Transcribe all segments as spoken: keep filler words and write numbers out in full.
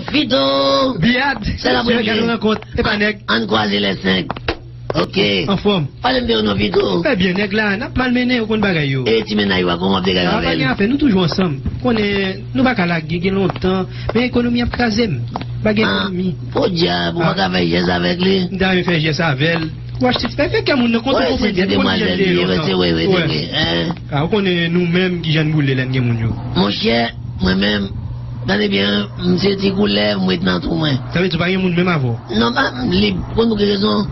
Fito! Biyad! Sa la, mesye, gade yon rankont. Epa nèg. Ann kwaze lè senk. Ok. Anfòm. Pale m de yo non, Fito. Ebyen, nèg la, n ap malmennen, ou konn bagay yo. E ti mennaj ou a, kòman w ap degaj avè l? Pa gen afè, nou toujou ansanm. Konnen, nou pa ka lage, gen lontan. Men ekonomi ap kraze m. Pa gen ekonomi. Podyab, ou pa ka fè jès avèk li? M ta renmen fè jès avè l. Ou achte ti pèpè kè moun nan konte konprann byen, konn kijan l te ye lontan. Wi, wi, wi. A, ou konnen nou menm kijan n boule lè n gen moun yo. Monchè, mwen menm, tande byen, m se ti koulèv, m ret nan twou mwen. Sa vle di ou pa gen moun menm avè w? Non, pa, m lib. Konn pou ki rezon?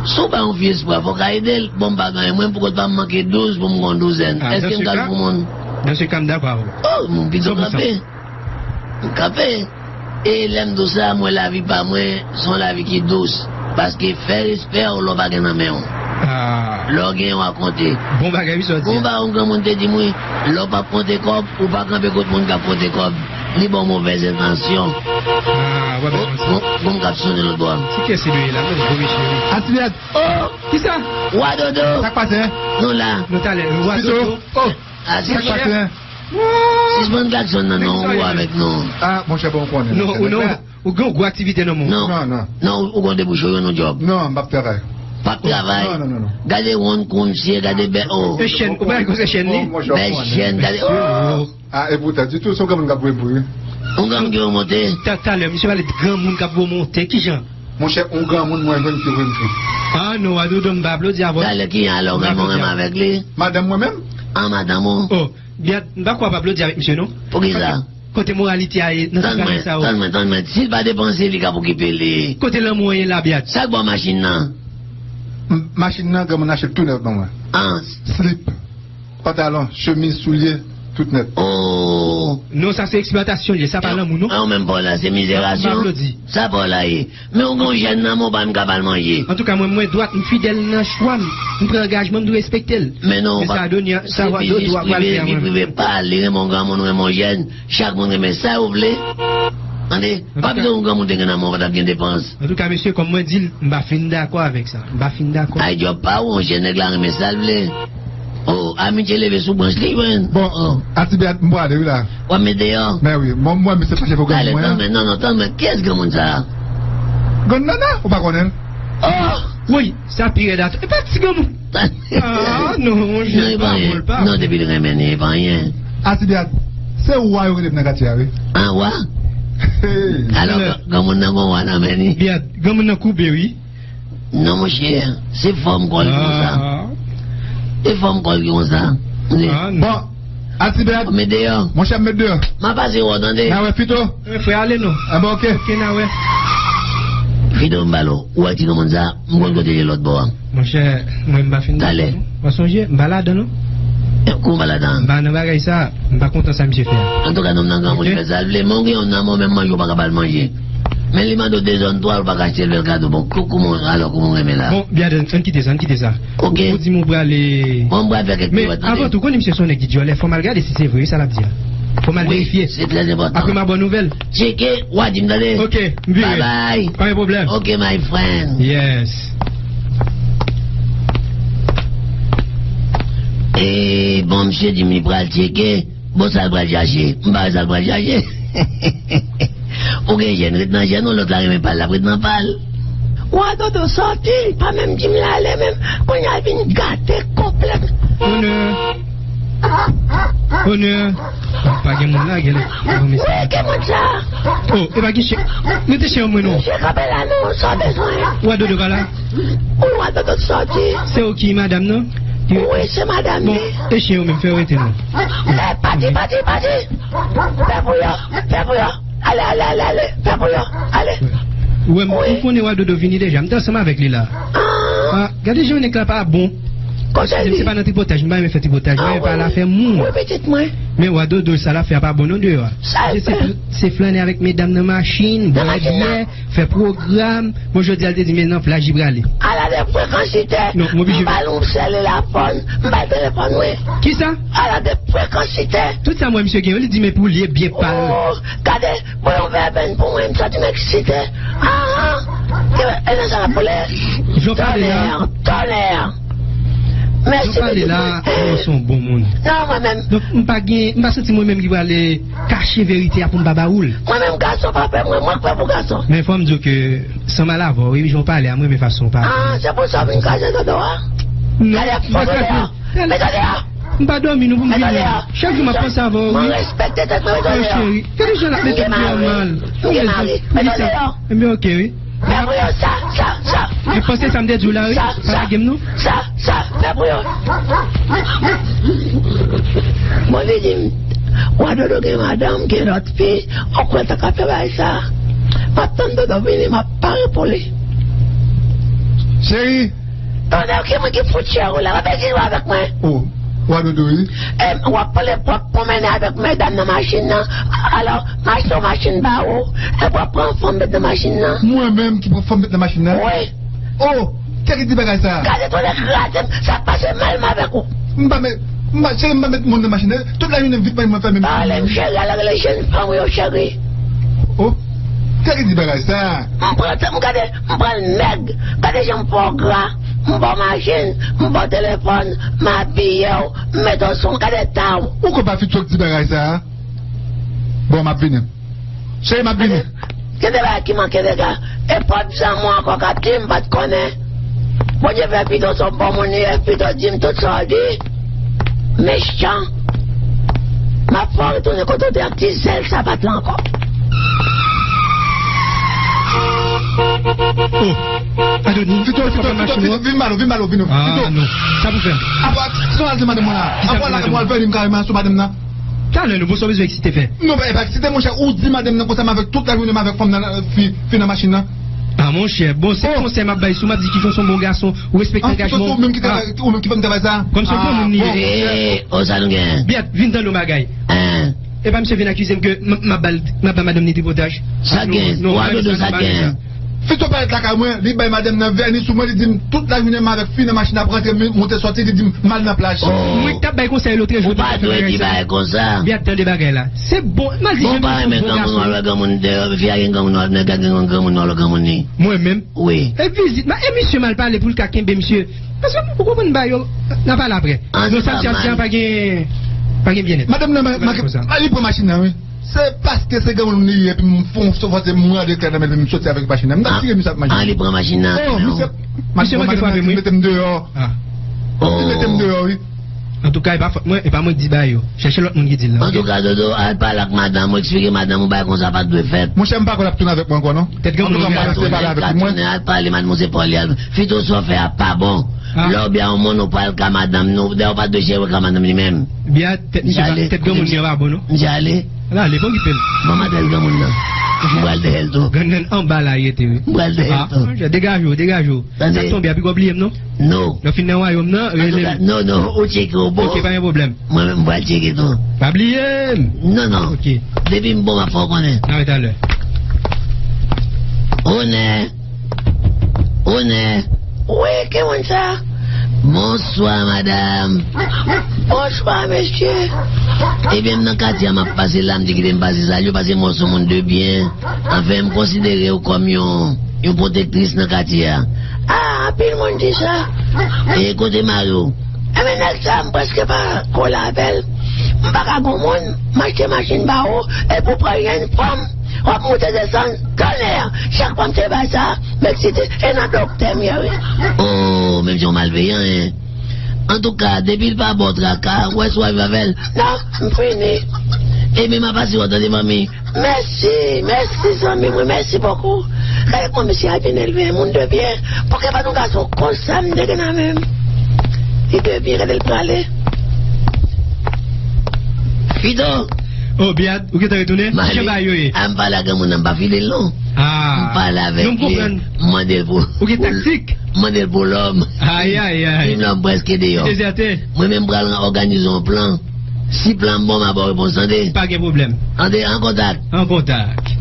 Si w bay yon fi espwa, fò w ka ede l. Bon, m pa gen anyen. Mwen, pou kont pa m manke douz pou m gon douzèn. Èske m ka jwe pou moun? Nan se ka, m dakò avè w. Oh, m pito kanpe. M kanpe. E lè m di w sa, mwen, lavi pa mwen, se yon lavi ki dous. Paske fè respè w lè w pa gen nan men w. Lè w gen, w a konte. Bon bagay, wi, sa w di a. Gon bagay yon granmoun te di m, wi, lè w p ap konte kòb, ou pa kanpe kot moun k ap konte kòb. Li ba w movèz entansyon. Gon, gon, gon m k ap sonnen lòt bò a. Se kiyès li ye la, menm gwo mesye, wi. Atibèt. Oh! Kisa? Wa Dodo! Sa k pase? Nou la. Nou talè. Wa Dodo. Oh! Sa k pase? Sispann klakson nan non, ou avèk nou. Ah, monchè, bon, ou konnen. Non, ou non. Ou gen yon gwo aktivite nan men w. Non, non. Non, ou, ou gon debouche, ou gen yon djòb. Non, m p ap travay. P ap travay? Non, non, non, non. Gade wonn kou misye, gade bè, oh. E chèn, ou pa wè se chèn li? Bè chèn, gade, oh. Ah, e poutan, ditou, se yon granmoun k ap voye m pou li. Yon granmoun ki voye monte? Ta, talè, misye pale de granmoun k ap voye monte, kijan? Monchè, yon granmoun mwen jwenn ki voye m pou li. Ah, non, Wa Dodo, m pa aplodi avè w. Talè, kijan alò, granmoun renmen avèk li? Madanm mwen menm. Ah, madanm ou? Oh. Biyad, m pa kwè w ap aplodi avèk misye non. Poukisa? Kote, kote moralite a ye nan ti bagay sa yo? Tann mwen, tann mwen, tann mwen. Si l pa depanse, li k ap okipe li. Kote lanmou an ye la, Biyad? Sa k ba w machin nan? M, machin nan, granmoun achte l tou nèf ban mwen. Ah. Slip, pantalon, chemiz, soulye, tout nèt. Oh. Non, sa se eksplwatasyon l ye, sa pa lanmou non. An, ou menm pa w la, se mizerasyon. M pa aplodi. Sa pa w la ye. Men ou gon jèn nan men w pa menm ka ba l manje. Antouka, mwen, mwen dwat, m fidèl nan chwa m. M pran angajman, m dwe respekte l. Men non, men sa Adonia, sa Wa Dodo a pral fè a mwen. Se biznis prive, vi prive pa l. Li renmen yon granmoun, renmen yon jèn. Chak moun renmen sa yo vle. Tande, pa bezwen yon granmoun te gen nan men w, pa t ap gen depans. Antouka, mesye, kòm mwen di l, m pa fin dakò avèk sa. M pa fin dakò. Ay, djòb pa ou, monchè, nèg la renmen sa l vle. Oh, Amitye leve sou branch li jwenn. Bon, oh. Atibèt, m prale wi la. W ap met deyò? Mè wi, mwen, mwen, misye fache pou granmoun mwen an. Talè, tann mwen, non, non, tann mwen. Kiyès granmoun sa a? Grann Nana, ou pa konnen l? Oh! Woy, sa pi rèd atò. E pa ti granmoun. Ah, non, monchè, pa bon, l pa bon. Non, depi l renmen li, e pa anyen. Atibèt, se wa yo rele m nan katye a, wi. Ah, wa? Hey. Alò, granmoun nan gon wa nan men li. Biyad, granmoun nan koube, wi. Non, monchè, se fòm kò l ki konsa. Ah. Se fòm kò l ki konsa. Ah, non. Bon, Atibèt. Met deyò. Monchè, m met deyò. M a pase wè w, tande. N a wè Fito. Wi, frè, ale non. Ah, bon, ok. Ok, n a wè. Fito, m pale w. Ou wè ti granmoun sa, m konn kote l ye lòt bò a. Monchè, mwen, m pa fin. Talè. Ou sonje, m pa ladan, non. E, kòman w pa ladan? M pa nan bagay sa, m pa kontan sa misye fè a. Antouka, nonm nan granmoun, li fè sa l vle. Men w gen yon nan men w, menm manje w pa ka ba l manje. Men li mande w de zòn twa, ou pa ka achte l bèl kado. Bon, kou-, kouman, alò, kouman w renmen la? Bon, Biyad, ann kite sa, ann kite sa. Ok. Ou, ou di m ou prale. Bon, m pral fè kèk piwèt, tande. Men, avan tou, konnen misye se yon nèg ki dyòlè, fò m al gade si se vre, wi, sa l ap di a. Fò m al verifye. Wi, se trè enpòtan. Apre m a ba w nouvèl. Tcheke, w a di m, tande. Ok, m vire. Bye bye. Pa gen pwoblèm. Ok, my friend. Yes. E, bon, misye di m li pral tcheke. Bon, sa l pral chache? M pa wè sa l pral chache. Ou gen jèn, ret nan jèn ou, lòt la renmen pa l, l ap ret nan pa l. Wa Dodo sòti, pa menm di m l ale menm. Kounye a l vin gate konplèt. Onè. Onè. Pa gen moun la, gen lè. Wi, gen moun sa. Oh, e pa gen chen. Mete chen an mwen non. Chen kanpe la non, sa w bezwen? Wa Dodo pa la? Ou Wa Dodo sòti. Se ou ki madanm nan? Wi, se madanm li. Bon, e chen yo menm, fè yo rete non. Eh, pati, pati, pati. Fè pou yo, fè pou yo. Ale, ale, ale, ale. Fè pou yo, ale. Ou wè m, ou konnen Wa Dodo vini deja. M te ansanm avèk li la. Ah, gade jan nèg la pa bon. Eskize m, se pa nan tripotaj, m pa renmen fè tripotaj. Mwen pa la fè moun. Wi, pitit mwen. Men Wa Dodo, sa l ap fè a pa bon non deyò a. Se, se flannen avèk medam nan machin, bwè byè, fè pwogram. Bon, jodi a, l te di, men nan plaj li prale. Ala de frekansite. Non, m oblije. M ba l yon sèl telefòn. M ba l telefòn, wi. Kisa? Ala de frekansite. Tout sa m wè misye gen yo, li di, men pou li, e byen pa l. Oh, gade, mwen yon vèbèn pou mwen, m sòti m eksite. Ah, ah. E nan sa la pou li. Jan pale la. Tonè, tonè. Mèsi, Pitit mwen. Jan w pale la, ou se yon bon moun. Non, mwen menm. Donk, m pa gen, m pa santi mwen menm ki prale kache verite a pou m pa ba ou l. Mwen menm, gason pa pè mwen, mwen k pè pou gason. Men fò m di w ke, san mal avè w, wi, jan w pale a, m renmen fason w pale. Ah, se pou sa w vin kraze dodo a? Non, m pa kraze. Mete deyò. M pa dòmi non pou m vini. Chak jou m ap panse avè w, wi. Mwen respekte tèt mwen, mete deyò. Oh, cheri, gade jan l ap mete m deyò mal. M gen mari. Mete deyò. Ebyen, oke, wi. Fè pou yo sa, sa, sa. Ou panse sa m te di w la, wi? Sa, sa. Pa lage m, non. Sa, sa, fè pou yo. Mwen vin di m, wa Dodo gen madanm, gen lòt fi, ou kwè l ta ka fè bagay sa? M ap tann Dodo vini, m ap pare pou li. Cheri, Tonnè, ki moun ki fout chè ou la? W ap egri avèk mwen? Oh, wa Dodo, wi. E, w ap pale, w ap pwomennen avèk medam nan machin nan. Alò, m achte yon machin ba ou, epi w ap pran fanm met nan machin nan. Mwen menm ki pran fanm met nan machin nan? Wi. Oh, kiyès ki di bagay sa? Gade tonnè kraze m, sa pase mal m avèk ou. M pa met, m pa, cheri, m pa met moun nan machin nan. Tout lajounen vit mwen fèmen. Pale m, cheri, alò rele jèn fanm yo, cheri. Oh, kiyès ki di bagay sa? M pran tan, m gade, m pran nèg. Gade jan m fè w gra. M ba w machin, m ba w telefòn, m abiye w, m mete w sou, gade eta w. Ou konn pa Fito k di bagay sa? Bon, m ap vini. Cheri, m ap vini. Gen de bagay ki manke, dega. E pa t zanmi w ankò k ap di m pa t konnen. Bondye fè Fito se yon bon moun li ye, Fito di m tout sa w di. Mechan. M ap fè w retounen kote w te ak ti zèl sapat la ankò. Oh, Adoni, Fito, Fito, Fito, Fito, vin ba nou, vin ba nou, vin nou. Ah, Fito. Non. Sa pou fè. Apa, sa w al di madanm mwen la? Apa w al lage mwen al fè li m kareman sou madanm nan? Talè nou, bon, sa w bezwen eksite fè? Non, pa, pa eksite, monchè, ou di madanm nan konsa, m avèk tout lajounen, m avèk fanm nan, fi, fi nan machin nan. Ah, monchè, bon, se konsèy m ap bay, si w m ap di kijan w se yon bon gason, ou respekte angajman w. Ah, ou menm ki travay, ou menm ki fè m travay sa? Kòm se yon granmoun li ye. Eh, oh, sa nou gen? Biat, vin tande yon bagay. Hein? E pa misye vin akize m ke m, m ap ba l, m ap ba madanm ni tripotaj. Sa gen? Wa Dodo, sa gen? Fito parèt lakay mwen, li bay madanm nan vèni sou mwen, li di m tout lajounen m avèk fi nan machin ap rantre, monte sòti, li di m m al nan plaj. Oh. Mwen k t ap bay konsèy lòt jou. Ou pa dwe di bagay konsa. Biat, tande bagay la. Se bon, m al di jèn moun se yon bon gason. Bon, ou pa renmen granmoun, w al wè granmoun deyò, fi a gen granmoun, w al nèg la gen granmoun, w al wè granmoun li. Mwen menm? Wi. E vizit, e misye mal pale pou l ka kenbe misye. Paske ou konprann ba yo, n a pale apre. Non, sa misye ap di a pa gen, pa gen byennèt. Madanm nan, ma, ma, li pran machin nan, wi. Se paske se granmoun li ye, epi m fon, fon, fon, m rale klè nan men l, epi m soti avèk machin nan. M t ap tire misye avèk machin nan. Ah, li pran machin nan. Oh, misye, misye manke frape m, wi. Li mete m deyò. Ah. Li mete m deyò, wi. Antouka, e pa fòt mwen, e pa mwen k di bagay yo. Chèche lòt moun ki di l la, oke? Antouka, Dodo, al pale ak madanm ou, eksplike madanm ou bagay konsa pa t dwe fèt. Monchè, m pa kwè l ap tounen avèk mwen ankò, non. Tèt granmoun. Antouka, m pa vle pale avèk li, mwen. Al pale, madanm ou se pa li al. Fito, sa w fè a pa bon. Ah. Lè w byen yon moun, ou pral ka madanm nou, dayè w pa dwe chèche ka madanm li menm. Byen, tèt misye pa, tèt granmoun li an pa bon, non. Misye ale. L ale, pa okipe l. Manman tèt granmoun nan. M pral dèyè l tou. Grann nan anba la, li rete, wi. M pral dèyè l tou. Ah, degaje w, degaje w. Tande. Sa k tonbe a, pi gwo bliye m, non? No. Lè w fin nan wayòm nan, rele m. Non, non, ou tcheke w bon. Oke, pa gen pwoblèm. Mwen menm, m pral tcheke tou. Pa bliye m. Non, non. Oke. Depi m bon, m ap fè w konnen. Alright, talè. Onè. Onè. Wi, ki moun sa? Bonswa, madanm. Bonswa, mesye. Ebyen, m nan katye a, m ap pase la, m di kite m pase salye w, paske mwen se yon moun de byen. Anfen, m konsidere w kòm yon, yon pwotektris nan katye a. Ah, anpil moun di sa. E kote mari w? Enben, nèg sa, m prèske pa kole avè l. M pa ka gon moun, m achte machin ba ou, epi w pran yon fanm, w ap moute desann, tonnè! Chak fwa m te bay sa, m eksite, e nan doktè m ye, wi. Oh, menm jan w malveyan, en. Antouka, depi l pa ba w traka, w wè si w a viv avè l? Non, m fini. Ebyen, m ap asire w, tande, manmi. Mèsi, mèsi, zanmi mwen, mèsi bokou. Gade kòman misye a vin elve, moun de byen. Poukisa pa t yon gason konsa m te gen nan men m? Li de byen, gade l prale. Fito! Oh, Biat, ou gentan retounen? Kijan bagay yo ye? A, m pale ak granmoun nan, m pa file l non. Ah. M pale avèk li, m mande l pou, ou gen taktik? M mande l pou lòm. Ayayay. Li di m lòm prèske deyò. Li dezète. Mwen menm m pral òganize yon plan. Si plan m bon, m a ba w repons, tande? Pa gen pwoblèm. Tande, an kontak. An kontak.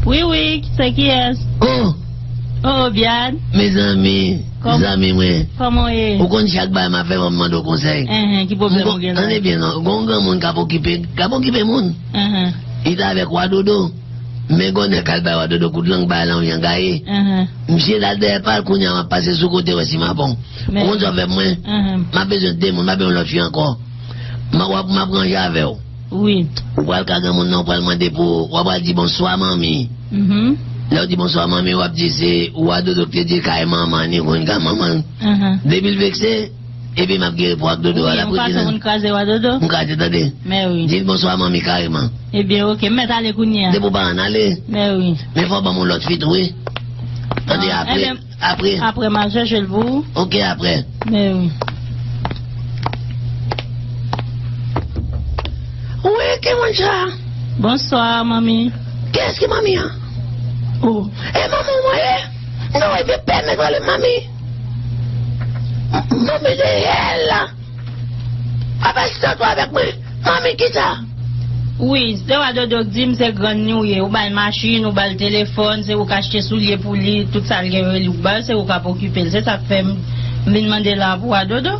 Wi, wi, se kiyès? Oh! Oh, oh, Biad. Mezanmi, zanmi mwen. Kòman w ye? Ou konn chak bagay m ap fè, fò m mande w konsèy. Enhen, ki pwoblèm ou gen la? Tande byen non, gon granmoun k ap okipe, k ap okipe moun. Enhen. Li t avèk Wa Dodo. Men gon nèg k al bay Wa Dodo kout lang, bay lan vyan gaye. Misye t al dèyè pa l, kounye a m ap pase sou kote wè si m a bon. Ou konn sa w fè pou mwen? M ap bezwen de moun, m ap bezwen lòt fi ankò. M a, w ap, m ap ranje avè w. Wi. Ou pral ka granmoun nan, ou pral mande pou, w ap pral di bonswa manmi. Lè w di bonswa manmi, w ap di se Wa Dodo ki te di kay manman ni konn ka manman. Depi l vekse, epi m ap gere pou ak Dodo a. Wi, la ou ka fè moun kraze Wa Dodo. M kraze, tande. Mè wi. Di l bonswa manmi kareman. Ebyen, oke, m mèt ale kounye a. Depi w pa ann ale. Mè wi. Men fò w ban m yon lòt fi tou, wi. Tande, apre. Apre. Apre, m a chèche l pou ou. Oke, apre. Mè wi. Wi, ki moun sa? Bonswa, manmi. Kiyès ki manmi an? Oh. E manman w mwen ye? Non, epi pèmèt rele m manmi. Manmi de yèl la. Papa, sispann avèk mwen. Manmi, kisa? Wi, se Wa Dodo k di m se grann li w ye. Ou ba l machin, ou ba l telefòn, se ou k achte soulye pou li, tout sa l gen yo, li ou k ba l, se ou k ap okipe l. Se sa k fè m, m vin mande la pou Wa Dodo.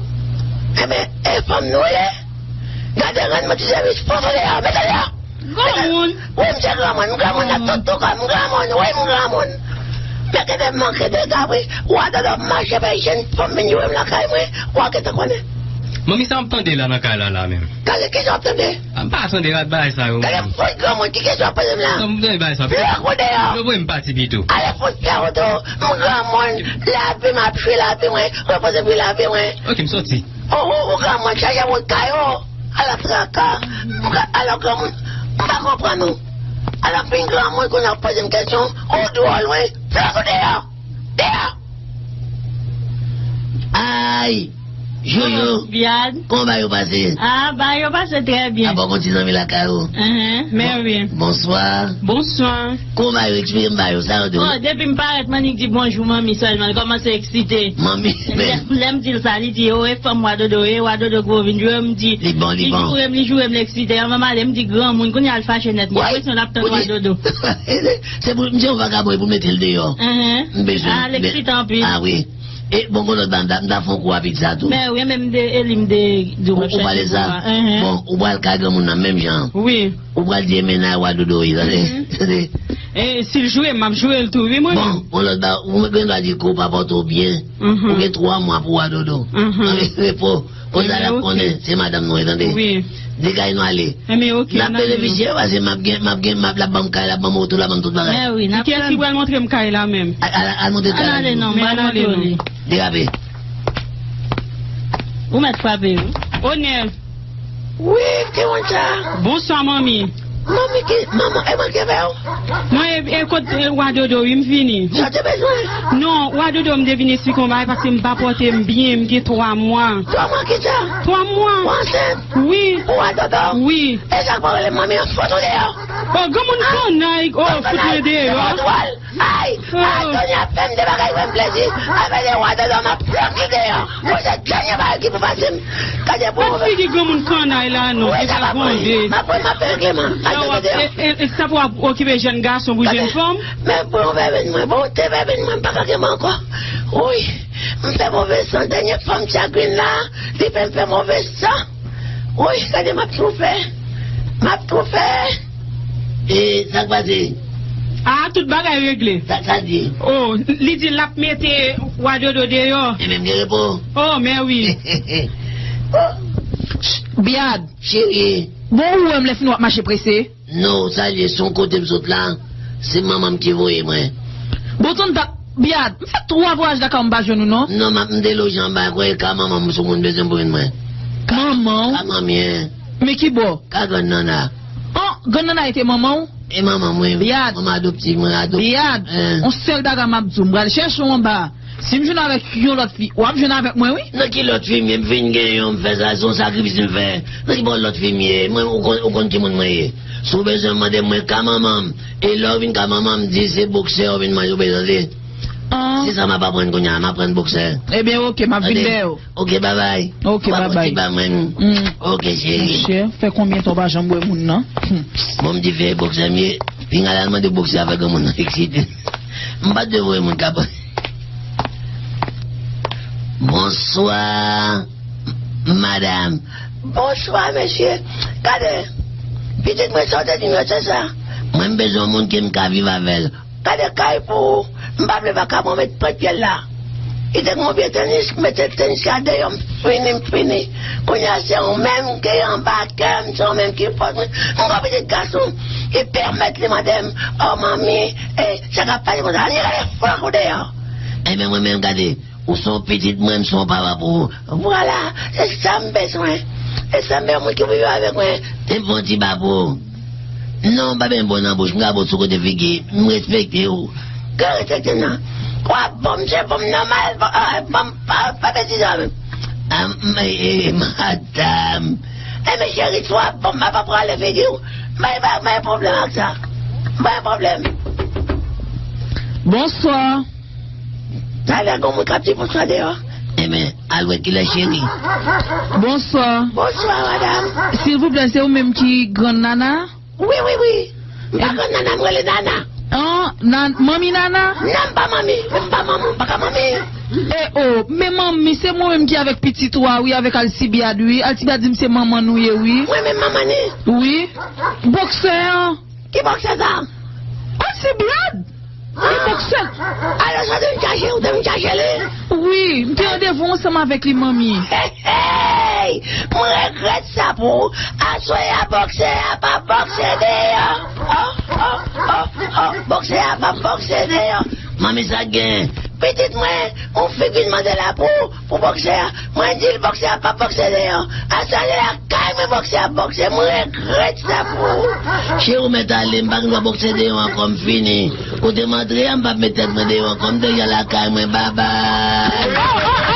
Enben, e fanm nou ye? Gade, rann mwen ti sèvis, fout ou deyò, mete l deyò. Granmoun. Wi, m se granmoun, m granmoun nan tout tou kò m, m granmoun, wi, m granmoun. Men kite manke de gabri, Wa Dodo mache bay jenn fanm vin jwe m lakay mwen, w a gentan konnen. Manmi, sa w ap tande la nan kay la, la menm? Gade, kisa w ap tande? A, m pa tande rad bagay sa yo. Gade fout granmoun, ki kesyon w ap poze m la? Non, m tande bagay sa. Blòk ou deyò. Yo voye m pati pito. Ale fout fè wout ou, m granmoun, lavi m ap jwi lavi mwen, repoze m jwi lavi mwen. Oke, m soti. Ou, ou, ou granmoun, chache wout kay ou. Ala traka. M ka, ala granmoun, m pa konprann ou. Ala fin granmoun kounye a ap poze m kesyon, ou dwòl wi. Fè kou deyò. Deyò. Ay, Jojo. Biyad. Kòman bagay yo pase? Ah, bagay yo pase trè byen. Apa w gon ti zanmi lakay ou? Enhen, men wi. Bonswa. Bonswa. Kòman yo, eksplike m ba yo, sa yo di w? Oh, depi m parèt, m annik di bonjou manmi sèlman, li kòmanse eksite. Manmi, lè, men lè m di l sa, li di, oh, e fanm Wa Dodo ye, Wa Dodo gwo vin jwe, m di, li bon, li bon. Li joure m, li joure m, li eksite. Anvan m ale, m di granmoun, kounye a l fache nèt, m gen enpresyon l ap tann Wa Dodo. Se pou, m se yon vagabon, e pou mete l deyò. Enhen. M bezwen. Ah, l eksite anpil. Ah, wi. E, bon, gon lòt bagay, m ta, m ta fè yon kou rapid sa tou. Men wi, men m de, e li m de, de w ap chèche pou a. Enhen. Bon, ou pral kay granmoun nan, menm jan. Wi. Ou pral di e mennaj Wa Dodo wi, tande. Tande. E si l joure m, m ap joure l tou, wi, mwen menm. Bon, yon lòt ba, ou gen dwa di ke w pa pòte w byen. Ou gen twa mwa pou Wa Dodo. Ann repo, konsa l ap konnen se madanm nou ye, tande. Wi. Degaj nou ale. N ap benefisye, paske m ap gen, m ap gen, m ap, l ap ban m kay, l ap ban m oto, l ap ban m tout bagay. Kiyès ki pral montre m kay la menm? Al, al, al montre kay la. Ann ale non, m pral montre w li. Derape. Ou mèt frape wi. Onè. Wi, ki moun sa? Bonswa, manmi. Manmi ki, manman, e mwen ki avè w? Mwen, e, e kot, e, Wa Dodo, wi, m vini. Sa w te bezwen? Non, Wa Dodo, m te vin esplike w yon bagay, paske m pa pòte m byen, m gen twa mwa. Twa mwa kisa? Twa mwa. Ou ansent? Wi. Ou Wa Dodo? Wi. E sa k pa rele manmi an, fout ou deyò. Oh, granmoun kannay, oh, fout mwen deyò. Ay, Antoni ap fè m de bagay fè m plezi. Avè de Wa Dodo m ap flanke deyò. Mwen se dènye bagay ki pou pase m. Gade pou ou. Pa figi granmoun kannay la non. Wi, sa pa pou li. M ap, m ap fè regleman. Al tande deyò. E, e, e sa pou w ap okipe jèn gason pou jèn fanm? Men pou yon vèvin mwen, bon, te vèvin mwen, m pa ka gen mwen ankò. Wi, m fè move san. Dènye fanm chagrin la, li fè m fè move san. Woy, gade m ap toufe. M ap toufe. E sa k pase? Ah, tout bagay regle. Sa, sa l di? Oh, li di l ap mete Wa Dodo deyò. E menm gen repo. Oh, men wi. Biyad. Cheri. Bon, ou wè m lè fini w ap mache prese. Non, sa l ye, se yon kote m sot la, se manman m ki voye mwen. Bon, tann dat, Biyad, m fè twa vwayaj lakay ou m pa jwenn ou non. Non, m ap, m te loje anba, kwè e ka manman m, si w konn bezwen m pou jwenn mwen. Manman w? Ka manmi, en. Men ki bò? Ka grann nanna. An, grann nanna e te manman w? E manman m, wi. Biyad. Manman adoptif mwen, adoptif. Biyad, yon sèl bagay m ap di w, m pral chèche w anba. Si m jwenn avèk yon lòt fi, w ap jwenn avèk mwen, wi. Nan ki lòt fi m ye? M fin gen yon, m fè sa, se yon sakrifis m fè. Nan ki bò lòt fi m ye? Mwen, ou konn, ou konn ki moun mwen ye. Si w bezwen mande mwen ka manman m, e lè w vin ka manman m, di se boksè w vin manje, w bezwen tande. Ah. Se sa m ap aprann kounye a, m aprann boksè. Ebyen, oke, m ap vin dèyè w. Oke, babay. Oke, babay. Ou pa fouti ba mwen. Mm. Oke, cheri. Monchè, fè konbyen tan w pa janm wè moun nan? Hmm. Bon, m di fè boksè m ye. Pinga l al mande boksè a fè granmoun nan eksite. M pa t dwe voye moun k ap. Bonswa, madanm. Bonswa, mesye. Gade, pitit mwen, sa w te di m yo, se sa. Mwen, m bezwen yon moun ke m ka viv avè l. Gade kay pou ou. M pa vle vakabon met pwent pye l la. Li te gen yon vye tenis, m mete tenis la deyò, m fini, m fini. Kounye a, se ou menm ki anba kè m, se ou menm ki fòs mwen. M gon pitit gason, li pèmèt li mande m, "O manmi, e, sa k ap pase konsa?" Li rele frank ou deyò. Ebyen, mwen menm, gade, ou se yon pitit mwen, m se yon papa pou ou. Vwala, se sa m bezwen. Se sa m bezwen, moun ki pou viv avèk mwen. Te m fè yon ti ba pou ou. Non, pa byen bon nan bouch, m ka ba w sou kote figi, m respekte w. Ka respekte m nan. W ap ban m, se ban m nòmal, ban, ah, ban m pa, pa betize avè m. Ah, m, e, e, madanm. E, men cheri, si w ap ban m, m ap prale figi w. M pa, m pa, m pa gen pwoblèm ak sa. M pa gen pwoblèm. Bonswa. Talè gon moun k ap di bonswa deyò. Enben, al wè kilè cheri. Bonswa. Bonswa, madanm. Silvouplè, se ou menm ki grann Nana? Wi, wi, wi. M pa grann Nana, m rele Nana. An, nan, manmi Nana? Non, m pa manmi. M pa manmi, m pa ka manmi. E o, men manmi, se mwen menm ki avèk pitit ou a, wi, avèk Alcibiade, wi. Alcibiade di m se manman nou ye, wi. Mwen menm manman ni? Wi. Boksè an. Ki boksè sa? Alcibiade! Ki boksè? Alò, sa w te vin chache, ou te vin chache li? Wi, m te randevou ansanm avèk li, manmi. Hey, hey! Mwen regrèt sa pou ou. Aswè a, boksè a p ap bokse deyò. Oh, oh, oh, oh, boksè a p ap bokse deyò. Manmi, sa k gen? Pitit mwen, yon fi vin mande la pou, pou boksè a. Mwen di l boksè a p ap bokse deyò. Aswè a, se lakay mwen boksè a ap bokse. Mwen regrèt sa pou ou. Cheri, ou mèt ale, m pa gen dwa bokse deyò ankò, m fini. Kote m antre a, m p ap met tèt mwen deyò ankò, m deja lakay mwen, babay.